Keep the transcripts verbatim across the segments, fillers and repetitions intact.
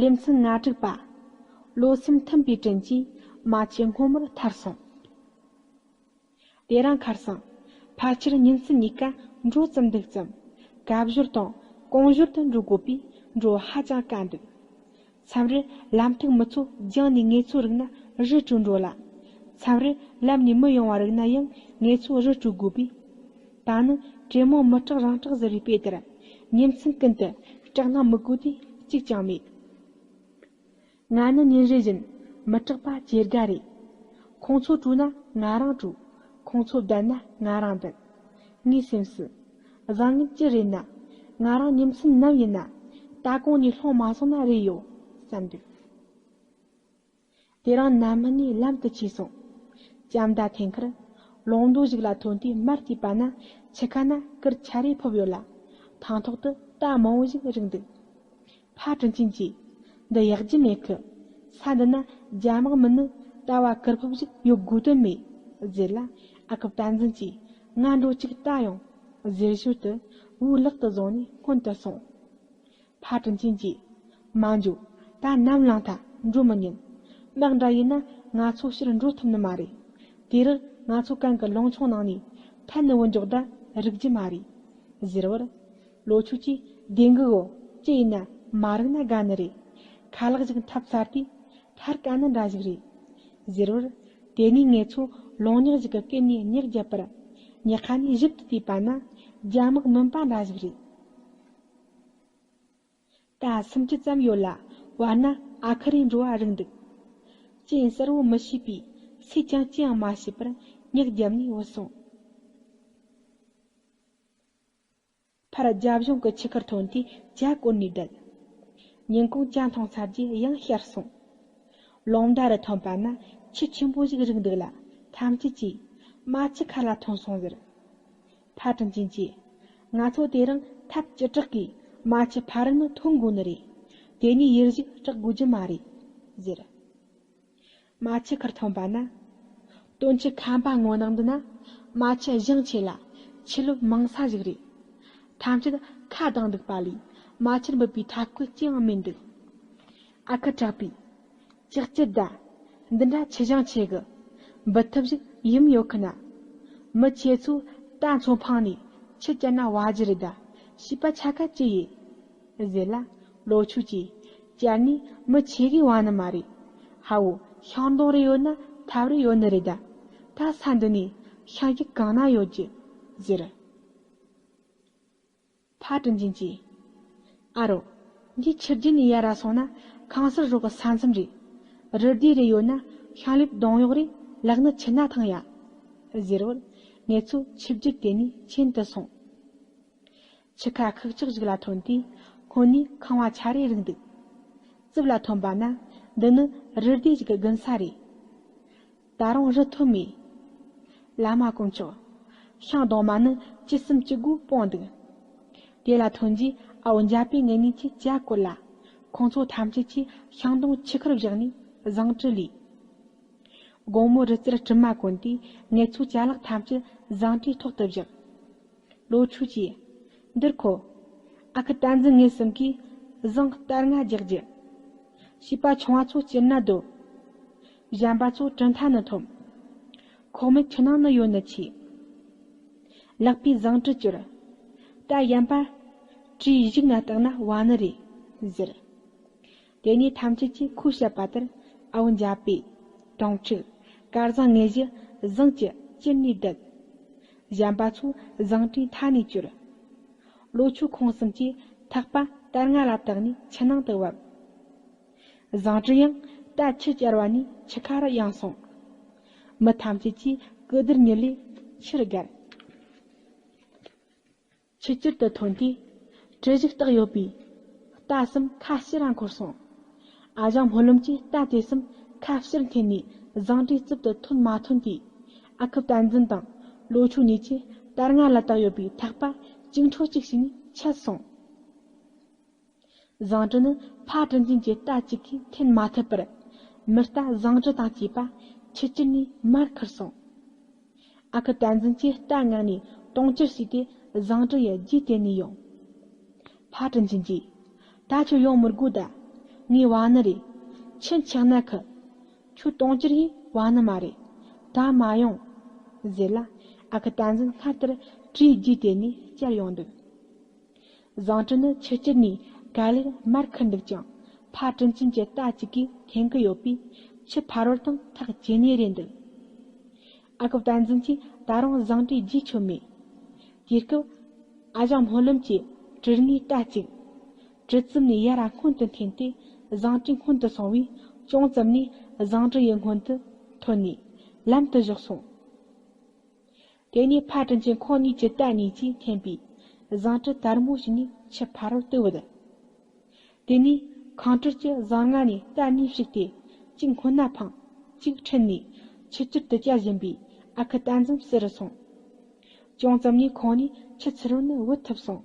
ལེ་ཚན་ང་དྲུག་པ། ལོ་གསུམ་ཐིམ་པའི་དྲིན་གྱིས་རྨ་ཆུ་སྔོན་མོར་ཐར་སོང་། དེ་རིང་ཁར་སང་། ཕལ་ཆེར་ཉིན་མཚན་གཉིས་ཀ་འགྲོ་ཙམ་འདུག་ཙམ། ཀ་བཞུར་དང་གོང་བཞུར་དུ་འགྲོ་དགོས་པས་འགྲོ་ཧ་ཅང་དཀའ་འདུག་མཚམས་རེར་ལམ་ཐིག་མི་ཚོ་རྒྱང་ནས་ངེད་ཚོའི་རིག་ན་རི་བྲོས་འགྲོ་ལ། མཚམས་རེར་ལམ་ནས་མི་ཡོང་བ་རིག་ན་ཡང་ངེད་ཚོ་རི་བྲོས་དགོས་པས། ད་ནི་གྲོས་མོལ་མི་སྐྲག་རང་སྐྲག་ཟེར་བའི་དཔེ་ལྟར། ཉིན་མཚན་ཀུན་ཏུ་སྐྲག་སྣང་མི་དགོས་དུས་གཅིག་ཀྱང་མེད། ང་ནི་ཉིན་རེ་བཞིན་མི་སྐྲག་པ་ཇེ་དགའ་རེད། ཁོང་ཚོ་བྲོས་ན་ང་རང་བྲོས། ཁོང་ཚོ་བསྡད་ན་ང་རང་བསྡད། ངའི་སེམས་སུ། བཟང་ངན་ཅི་རེད་ན། ང་རང་ཉིན་མཚན་ནམ་ཡིན་ན། ད་གོང་ནས་ལྷུང་མ་སོང་ན་རེ་ཡོད་བསམ་འདུག་དེ་རིང་ནམ་ནས་ལམ་དུ་ཆས་སོང་། ལྕམ་མདའ་འཐེན་ཁར། ལུང་མདོ་ཞིག་ལ་ཐོན་དུས་མར་བལྟས་པ་ན་ཆུ་ཁ་ན་གུར་ཆ་རེ་ཕུབ་ཡོད་ལ། ཐང་ཐོག་ཏུ་རྟ་མང་བོ་ཞིག་རིག་འདུག་ཕ་དྲིན་ཅན་གྱིས། འདི་ཡག་རྒྱུ་མེད་གི། ས་འདི་ན་རྒྱ་དམག་མི་ནི་ལྟ་བ་གུར་ཕུབ་ཞིག་ཡོད་དགོས་དོན་མེད། ཟེར་ལ། ཨ་ཁུ་བསྟན་འཛིན་གྱིས། ང་འགྲོ་གཅིག་ལྟ་ཡོང་། ཟེར་ཞོར་དུ་བོའུ་ལག་ཏུ་བཟུང་ནས་སྔོན་དུ་སོང་། ཕ་དྲིན་ཅན་གྱིས། མ་འགྲོ། ད་ནམ་ལངས་ཐལ་འགྲོ་མི་ཉན། དམག་འདྲ་ཡིན་ན་ང་ཚོ་ཕྱིར་འགྲོ་ཐུབ་ནི་མ་རེད། དེ་རིང་ང་ཚོ་གང་གི་ལུང་ཆུང་ནང་ནས་ཐལ་ནི་བུ་འཇོག་ད་རིག་རྒྱུ་མ་རེད། ཟེར་བར། ལོ་ཆུ་གྱིས་བདེན་གི་འོ། ཅི་ཡིན་ན་མ་རིག་ན་དགའ་ནི་རེད། ཁ་ལག་ཞིག་འཐབ་ཚར་དུས་ཐར་དཀའ་ནི་འདྲ་ཞིག་རེད། ཟེར་བར། དེ་ནས་ངེད་ཚོ་ལུང་ཉག་ཞིག་གི་སྐེད་ནས་ཉག་བརྒྱབ་པར། ཉག་ཁ་ནས་ཞིབ་ཏུ་བལྟས་པ་ན་རྒྱ་དམག་མིན་པ་འདྲ་ཞིག་རེད། ད་སུམ་ཅུ་ཙམ་ཡོད་ལ་བར་ན་ཨ་ཁུ་རེ་འགྲོ་བ་རིག་འདུག་ཅི་ཡིན་གསལ་བོ་མི་ཤེས་པས་སུས་ཀྱང་ཅི་ཡང་མ་ཤེས་པར་ཉག་བརྒྱབ་ནས་བུད་སོང་། ཕར་རྒྱབ་གཞུང་གི་ཆུ་ཁར་ཐོན་དུས་ཇ་བསྐོལ་ནས་བསྡད། ཉིན་གུང་ཇ་འཐུང་ཚར་རྗེས་ཡང་ཤར་སོང་། ལུང་མདའ་རུ་ཐོན་པ་ན་ཆུ་ཆེན་པོ་ཞིག་རིག་འདུག་ལ་ཐམས་ཅད་ཀྱིས། རྨ་ཆུ་ཁ་ལ་ཐོན་སོང་ཟེར། ཕ་དྲིན་ཅན་གྱིས། ང་ཚོ་དེ་རིང་ཐབས་ཅི་དྲག་གིས་རྨ་ཆུ་ཕ་རི་ནས་ཐོན་དགོས་ནི་རེད། དེ་ནས་ཡུལ་ཞིག་སྐྲག་དགོས་རྒྱུ་མ་རེད། ཟེར། རྨ་ཆུ་ཁར་ཐོན་པ་ན། སྟོན་ཆུ་ཁམ་པ་སྔོ་ནག་འདི་ན། རྨ་ཆུ་བཞེངས་ཆེ་ལ། ཆུ་ལོབ་མང་ས་ཞིག་རེད། ཐམས་ཅད་ཁ་གདངས་འདུག་པ་ལས། རྨ་ཆུར་འབུད་པའི་ཐབས་བཀོད་ཅི་ཡང་མི་འདུག་ཨ་ཁུ་དྲག་པོས། ཅག་ཅི་ད། འདི་འདྲ་ཆུ་བཞེངས་ཆེ་གི། འབུད་ཐབས་ཤིག་ཡིན་ཡོད་ཁི་ན། མི་ཁྱེད་ཚོ་རྟ་མཚོ་འཕངས་ནས་ཆུ་བཅད་ན་བ་རྒྱུ་རེད་ད། བྱིས་པ་ཆ་ག་ཅི་ཡེ། ཟེར་ལ། ལོ་ཆུ་གྱིས། བཅད་ནས་མི་ཁྱེད་གིས་བ་ནི་མ་རེད། ཧ་བོ་ཤིང་སྡོང་རེ་ཡོད་ན་ཐབ་རེ་ཡོད་ནི་རེད་ད། ད་ས་འདི་ནས་ཤིང་ཡིག་གང་ན་ཡོད་རྒྱུ། ཟེར། ཕ་དྲིན་ཅན་གྱིས། ཨ་རོ། འདི་ཆུ་རྒྱུན་ནས་ཡར་ར་སོང་ན་ཁང་གསར་རོགས་ཀྱི་ས་མཚམས་རེད། རི་དེ་རེ་ཡོད་ན་ཤིང་ལེབ་སྡོང་གཡོག་རེ་ལག་ནི་ཆུ་ན་ཐང་ཡ། ཟེར་བར། ངེད་ཚོ་ཆུ་བརྒྱུད་དེ་ནས་ཆེན་དུ་སོང་། ཆུ་ཁ་ཁུག་ཀྱོག་ཞིག་ལ་ཐོན་དུས་སྔོན་ནས་ཁང་བ་ཆ་རེ་རིག་འདུག་རྩིབ་ལ་ཐོན་པ་ན་འདི་ནི་རི་དེ་ཞིག་གི་དགུན་ས་རེད། ད་རུང་རི་ཐོན་མེད། བླ་མ་དཀོན་མཆོག་ཤིང་སྡོང་མ་ནི་ཅི་གསུམ་ཅི་དགོས་སྤུངས་འདུག་དེ་ལ་ཐོན་རྗེས་ཨ་བོ་འཇའ་པས་ངེད་གཉིས་ཀྱི་ཇ་བསྐོལ་ལ། ཁོང་ཚོ་ཐམས་ཅད་ཀྱིས་ཤིང་སྡོང་ཆུ་ཁར་བཞག་ནས་བཟང་དྲི་ལས། དགོང་མོ་རི་རྩེར་གྲིབ་མ་གོན་དུས་ངེད་ཚོ་ཅ་ལག་ཐམས་ཅད་བཟང་དྲིའི་ཐོག་ཏུ་བཞག་ལོ་ཆུ་གྱིས། འདིར་ཁོ། ཨ་ཁུ་བསྟན་འཛིན་ངེད་གསུམ་གྱིས་བཟང་སྟར་ང་རྒྱག་རྒྱུ། བྱིས་པ་ཆུང་བ་ཚོ་སྐྱིད་ན་སྡོད། གཞན་པ་ཚོ་གྲི་མཐའ་ནི་འཐོམ། ཁོག་མེད་ཆུ་ནང་ནི་ཡོད་ནི་ཆེ། ལག་པས་བཟང་དྲི་བསྐྱུར། ད་གཞན་པ་གྲིས་གཞུག་ན་བཏགས་ན་བ་ནི་རེད། ཟེར། དེ་ནས་ཐམས་ཅད་ཀྱིས་ཁོས་བཤད་པ་ལྟར་ཨ་བོ་འཇའ་པས། དོང་ཁྲིག་དཀར་བཟང་ངེད་བཞི་བཟང་གྱི་གཅིན་ནས་བསྡད། གཞན་པ་ཚོ་བཟང་དྲིས་མཐའ་ནས་བསྐྱུར། ལོ་ཆུ་ཁོང་གསུམ་གྱིས་ཐག་པ་སྟར་ང་ལ་བཏགས་ནས་ཆུ་ནང་དུ་བབས། བཟང་དྲི་ཡང་རྟ་ཆུ་བཅར་བ་ནས་ཆུ་ཁ་རུ་ཡང་སོང་། མི་ཐམས་ཅད་ཀྱིས་ཀི་དིར་ཉིལ་ལས་ཆུར་བརྒལ། ཆུ་དཀྱིལ་དུ་ཐོན་དུས། གྲུ་བཞི་བཏགས་ཡོད་པའི་རྟ་གསུམ་ཁ་ཕྱིར་ར་འཁོར་སོང་། ཨ་ཞང་སྨོན་ལམ་གྱིས་རྟ་དེ་གསུམ་ཁ་ཕྱིར་འཐེན་ནས་བཟང་དྲིའི་རྩིབ་ཏུ་ཐོན་མ་ཐོན་དུས། ཨ་ཁུ་བསྟན་འཛིན་དང་ལོ་ཆུ་གཉིས་ཀྱིས་སྟར་ང་ལ་བཏགས་ཡོད་པའི་ཐག་པ་གཅིག་འཕྲོ་གཅིག་བྱས་ནས་ཆད་སོང་། བཟང་དྲི་ནི་ཕ་དྲིན་ཅན་གྱི་རྟ་གཅིག་གིས་འཐེན་མ་ཐུབ་པར། མི་རྟ་བཟང་དྲི་དང་བཅས་པ་ཆུ་དཀྱིལ་ནས་མར་ཁུར་སོང་། ཨ་ཁུ་བསྟན་འཛིན་གྱིས་རྟ་མངགས་ནས་དོང་ཅིར་བྱས་ཏེ་བཟང་དྲི་ཡི་རྗེས་དེད་ནས་ཡོང་། ཕ་དྲིན་ཅན་གྱིས། ད་ཁྱོད་ཡོང་མི་དགོས་ད། ངས་བ་ནི་རེད། ཆུ་འཁྱག་ན་ཁི། ཁྱོད་གཏོང་རྒྱུར་ཡིན་བ་ནི་མ་རེད། ད་མ་ཡོང་། ཟེར་ལ། ཨ་ཁུ་བསྟན་འཛིན་སྔར་ལྟར་བྲིས་རྗེས་དེ་ནས་བསྐྱར་ཡོང་འདུག་བཟང་དྲི་ནི་ཆུ་དཀྱིལ་ནས་ག་ལེར་མར་ཁུར་འདུག་ཀྱང་། ཕ་དྲིན་ཅན་གྱི་རྟ་གཅིག་གིས་འཐེན་གི་ཡོད་པས། ཆུ་ཕ་རོལ་དང་ཐག་ཇེ་ཉེ་རེད་འདུག་ཨ་ཁུ་བསྟན་འཛིན་གྱིས་ད་རུང་བཟང་དྲིས་རྗེས་ཆོད་མེད། དེ་སྐབས། ཨ་ཞང་སྨོན་ལམ་གྱིས་གྲུར་ངའི་རྟ་གཅིག་གྲུ་རྩིབ་ནས་ཡར་ར་སྔོན་དུ་འཐེན་ཏེ། བཟང་དྲིས་སྔོན་དུ་སོང་བས། ཅུང་ཙམ་ནས་བཟང་དྲི་ཡི་སྔོན་དུ་ཐོན་ནས་ལམ་དུ་བཞག་སོང་། དེ་ནས་ཕ་དྲིན་ཅན་ཁོང་གཉིས་ཀྱི་རྟ་གཉིས་ཀྱིས་འཐེན་པའི་བཟང་དྲི་དལ་མོ་ཞིག་ནས་ཆུ་ཕ་རོལ་ཏུ་བུད། དེ་ནས་ཁང་གྲུར་གྱི་བཟང་ང་ནས་རྟ་གཉིས་ཞིག་སྟེ། གཅིག་སྔོན་ན་འཕངས། གཅིག་ཁྲིད་ནས་ཆུ་དཀྱིལ་དུ་བསྐྱལ་བཞིན་པའི་ཨ་ཁུ་བསྟན་འཛིན་བསུ་རུ་སོང་། ཅུང་ཙམ་ནས་ཁོང་ནས་ཆུ་ཚུར་རོལ་ནི་བུད་ཐུབ་སོང་།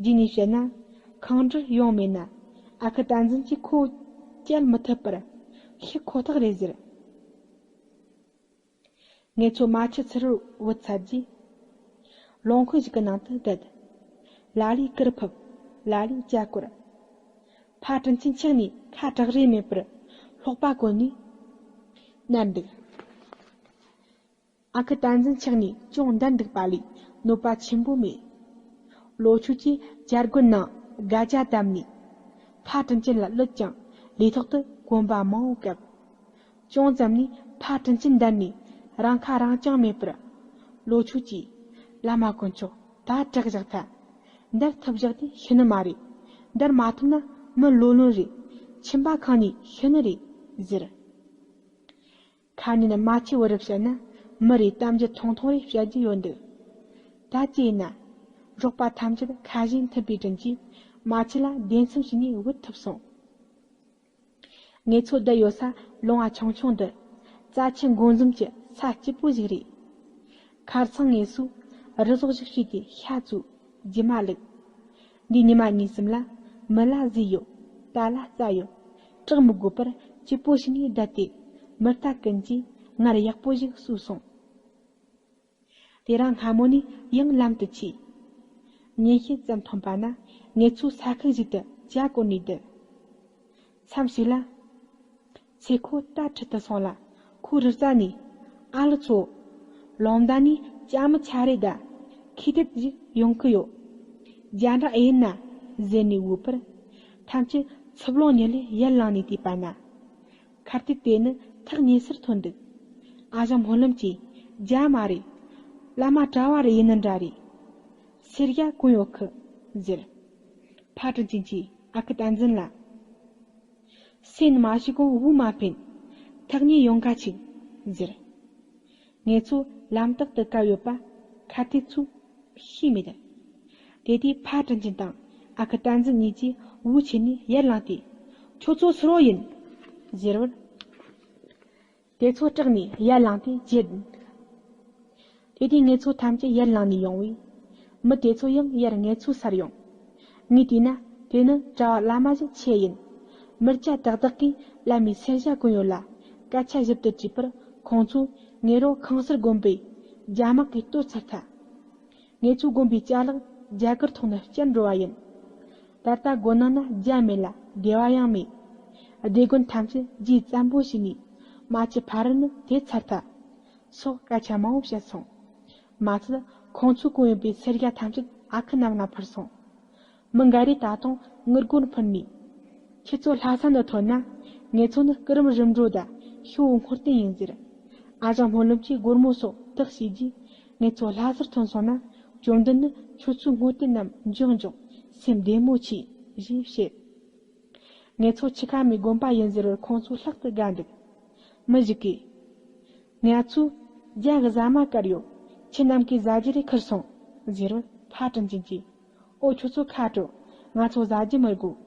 རྗེས་ནས་བཤད་ན། ཁང་གྲུར་ཡོང་མེད་ན། ཨ་ཁུ་བསྟན་འཛིན་གྱིས་ཁོ་བསྐྱལ་མི་ཐུབ་པར་ཤི་ཁོ་ཐག་རེད་ཟེར། ངེད་ཚོ་མ་ཆུ་ཚུར་རོལ་བུད་ཚར་རྗེས། ལོང་ཁུག་ཞིག་གི་ནང་དུ་བསྡད། ལ་ལས་གུར་ཕུབ། ལ་ལས་ཇ་བསྐོལ། ཕ་དྲིན་ཆེན་ཆགས་ནས་ཁ་གྲག་རེས་མེད་པར་ལྷོག་པ་གོན་ནས་མནལ་འདུག་ཨ་ཁུ་བསྟན་འཛིན་ཆགས་ནས་ཅུང་འདར་འདུག་པ་ལས་གནོད་པ་ཆེན་པོ་མེད། ལོ་ཆུང་གིས་ཇ་སྒོར་ནང་སྒ་ཇ་བཏབ་ནས་ཕ་དྲིན་ཆེན་ལ་གློད་ཀྱང་ལས་ཐོག་ཏུ་གོམ་པ་མང་བོ་བཀབ། ཅུང་ཙམ་ནས་ཕ་དྲིན་ཆེན་འདར་ནས་རང་ཁ་རང་རྐྱང་མེད་པར། ལོ་ཆུང་གིས། བླ་མ་དཀོན་མཆོག་ད་དྲག་བཞག་ཐལ། འདར་ཐུབ་བཞག་དེ་ཤི་ནི་མ་རེད། འདར་མ་ཐུབ་ན་མི་ལོ་ལོན་རེད། མཆིན་པ་ཁེངས་ནས་ཤི་ནི་རེད་ཟེར། ཁ་ནས་ནི་མ་ཆུ་བུ་རུ་བཤད་ན་མི་རེ་གཏམ་རྒྱུད་ཐུང་ཐུང་རེ་བཤད་རྒྱུ་ཡོད་འདུག་ད་ཅི་ཡིན་ན། འབྲོག་པ་ཐམས་ཅད་ཁ་ཞེ་མཐུན་པའི་དྲིན་གྱིས་མ་ཆུ་ལ་བདེ་མཚམས་ཤིག་ནས་བུད་ཐུབ་སོང་། ངེད་ཚོ་བསྡད་ཡོད་ས་ལུང་བ་ཆུང་ཆུང་འདི། རྩྭ་ཆུ་འགོ་འཛོམས་ཀྱི་ས་སྐྱིད་པོ་ཞིག་རེད། ཁར་སང་ངེད་ཚོས་རི་ཟོག་ཞིག་བྱས་ཏེ་ཤ་བཙོས། རྗེས་མ་བླུགས། འདི་ཉི་མ་གཉིས་གསུམ་ལ་མི་ལ་ཟས་ཡོད། རྟ་ལ་རྩྭ་ཡོད། སྐྲག་མི་དགོས་པར་སྐྱིད་པོ་ཞིག་ནས་བསྡད་དེ། མི་རྟ་ཀུན་གྱིས་ངར་ཡག་པོ་ཞིག་གསོས་སོང་། དེ་རིང་སྔ་མོ་ནས་ཡང་ལམ་དུ་ཆས། ཉིན་ཤས་ཙམ་ཐོན་པ་ན་ངེད་ཚོ་ས་ཁུག་ཞིག་ཏུ་ཇ་བསྐོལ་ནས་བསྡད། མཚམས་ཤིག་ལ། ཚེ་ཁོ་རྟ་ཁྲིད་དུ་སོང་ལ་ཁོ་རི་རྩ་ནས། ཨ་ལོ་ཚོ། ལོང་མདའ་ནས་ལྕགས་མི་ཆ་རེ་ད། ཁེ་ཐེབས་ཞིག་ཡོང་གི་ཡོད། རྒྱ་འདྲ་ཨེ་ཡིན་ན། ཟེར་ནས་བོས་པར། ཐམས་ཅད་ཚུབ་ལོང་ཉིད་ལས་ཡར་ལངས་ནས་བལྟས་པ་ན། ཁ་གཏད་དེ་ནི་ཐག་ཉེ་སར་ཐོན་འདུག་ཨ་ཞང་སྨོན་ལམ་གྱིས། རྒྱ་མ་རེད། བླ་མ་གྲྭ་བ་རེ་ཡིན་ནི་འདྲ་རེད། སེར་སྐྱ་གོན་ཡོད་ཁི། ཟེར། ཕ་དྲིན་ཅན་གྱིས་ཨ་ཁུ་བསྟན་འཛིན་ལ། སེམས་མ་ཞི་གོང་དབུགས་མ་འཕེན། ཐག་ཉེ་ཡོང་ག་ཆིག་ཟེར། ངེད་ཚོ་ལམ་དག་ཏུ་བཀབ་ཡོད་པ་ཁ་གཏད་ཚོས་ཤེས་མེད། དེ་དུས་ཕ་དྲིན་ཅན་དང་ཨ་ཁུ་བསྟན་འཛིན་གཉིས་ཀྱིས་དབུགས་ཆད་ནས་ཡར་ལངས་ཏེ། ཁྱོད་ཚོ་སུ་རོ་ཡིན། ཟེར་བར། དེ་ཚོ་སྐྲག་ནས་ཡར་ལངས་ཏེ་བྱེད། དེ་དུས་ངེད་ཚོ་ཐམས་ཅད་ཡར་ལངས་ནས་ཡོང་བས། མི་དེ་ཚོ་ཡང་ཡར་ངེད་ཚོའི་སར་ཡོང་། ངས་བལྟས་ན་དེ་ནི་གྲྭ་བ་བླ་མ་ཞིག་ཆེ་ཡིན། མི་སྐྱ་དག་དག་གིས་བླ་མའི་སེར་ཞྭ་གོན་ཡོད་ལ་སྐད་ཆ་ཞིབ་ཏུ་དྲིས་པར། ཁོང་ཚོས་ངེད་རོ་ཁང་གསར་དགོན་པའི་རྒྱ་དམག་གིས་གཏོར་ཚར་ཐལ། ངེད་ཚོའི་དགོན་པའི་ཅ་ལག་རྒྱ་གར་ཐོག་ནས་བསྐྱལ་འགྲོ་བ་ཡིན། ད་ལྟ་སྒོ་ནང་ན་རྒྱ་མེད་ལ་སྡེ་བ་ཡང་མེད། སྡེ་དགོན་ཐམས་ཅད་རྗེས་བཙན་པོ་བྱས་ནས་མ་ཆུ་ཕ་རོལ་ནས་དེད་ཚར་ཐལ། སོགས་སྐད་ཆ་མང་བོ་བཤད་སོང་། མ་ཚད་ཁོང་ཚོས་གོན་ཡོད་པའི་སེར་སྐྱ་ཐམས་ཅད་ཨ་ཁུ་རྣམས་ལ་ཕུལ་སོང་། མི་འགའ་རེས་ད་དུང་དངུལ་སྒོར་ཕུལ་ནས། ཁྱེད་ཚོ་ལྷ་ས་འདི་ཐོན་ན། ངེད་ཚོ་ནི་སྐུ་རིམ་རིམ་གྲོ་དང་ཤོ་བོ་སྔོ་རྟེན་ཡིན་ཟེར། ཨ་ཞང་སྨོན་ལམ་གྱིས་སྒོར་མོ་སོགས་བདག་བྱས་རྗེས། ངེད་ཚོ་ལྷ་སར་ཐོན་སོང་ན། བཅོམ་ལྡན་ནི་ཁྱོད་ཚོའི་སྔོ་རྟེན་རྣམས་འཇོག་འཇོག་སེམས་བདེ་མོ་བྱོས་ཞེས་བཤད། ངེད་ཚོ་ཆུ་ཁ་མའི་དགོན་པ་ཡིན་ཟེར་བར་ཁོང་ཚོ་ལྷག་ཏུ་དགའ་འདུག་མི་ཞིག་གིས། ང་ཚོས་རྒྱ་གི་ཟ་མ་བཀར་ཡོད། ཁྱེད་རྣམས་ཀྱིས་ཟ་རྒྱུ་རེ་ཁུར་སོང་། ཟེར་བར་ཕ་དྲིན་ཅན་གྱིས། ཨོ་ཁྱོད་ཚོ་ཁ་དྲོ། ང་ཚོ་ཟ་རྒྱུ་མི་དགོས།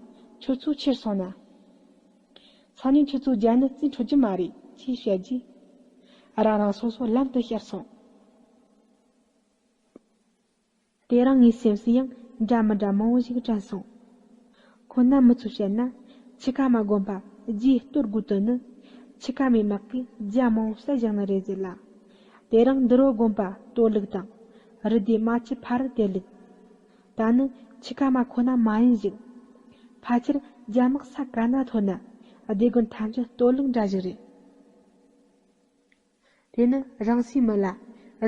ཁྱོད་ཚོ་ཁྱེར་སོང་ན། སང་ཉིན་ཁྱོད་ཚོའི་རྒྱ་ནི་རྩིས་འཕྲོད་རྒྱུ་མ་རེད་ཅེས་བཤད་རྗེས། རང་རང་སོ་སོ་ལམ་དུ་བསྐྱར་སོང་། དེ་རིང་ངའི་སེམས་སུ་ཡང་འདྲ་མི་འདྲ་མང་བོ་ཞིག་དྲན་སོང་། ཁོ་ན་མི་ཚོས་བཤད་ན། ཆུ་ཁ་མ་དགོན་པ་རྗེས་གཏོར་དགོས་དོན་ནི། ཆུ་ཁ་མའི་དམག་གིས་རྒྱ་མང་བོ་བསད་བཞག་ནི་རེད་ཟེར་ལ། དེ་རིང་འདི་རུ་དགོན་པ་གཏོར་ལུགས་དང་། རི་དེ་མ་ཆུ་ཕ་རོལ་དེད་ལུགས། ད་ནི་ཆུ་ཁ་མ་ཁོ་ན་མ་ཡིན་ཞིག་ཕལ་ཆེར་ རྒྱ་དམག་ས་ག་ན་ཐོན་ན་སྡེ་དགོན་ཐམས་ཅད་གཏོར་བརླག་འདྲ་ཞིག་རེད། དེ་ནི་རང་སའི་མི་ལ་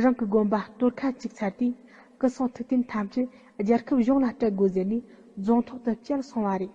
རང་གི་དགོན་པ་གཏོར་ཁ་བཅུག་ཚར་དུས་སྐུ་སྲུང་ཐུབ་བསྟན་ཐམས་ཅད་རྒྱལ་ཁབ་གཞུང་ལ་སྤྲད་དགོས་ཟེར་ནས་རྫོང་ཐོག་ཏུ་བསྐྱལ་སོང་བ་རེད།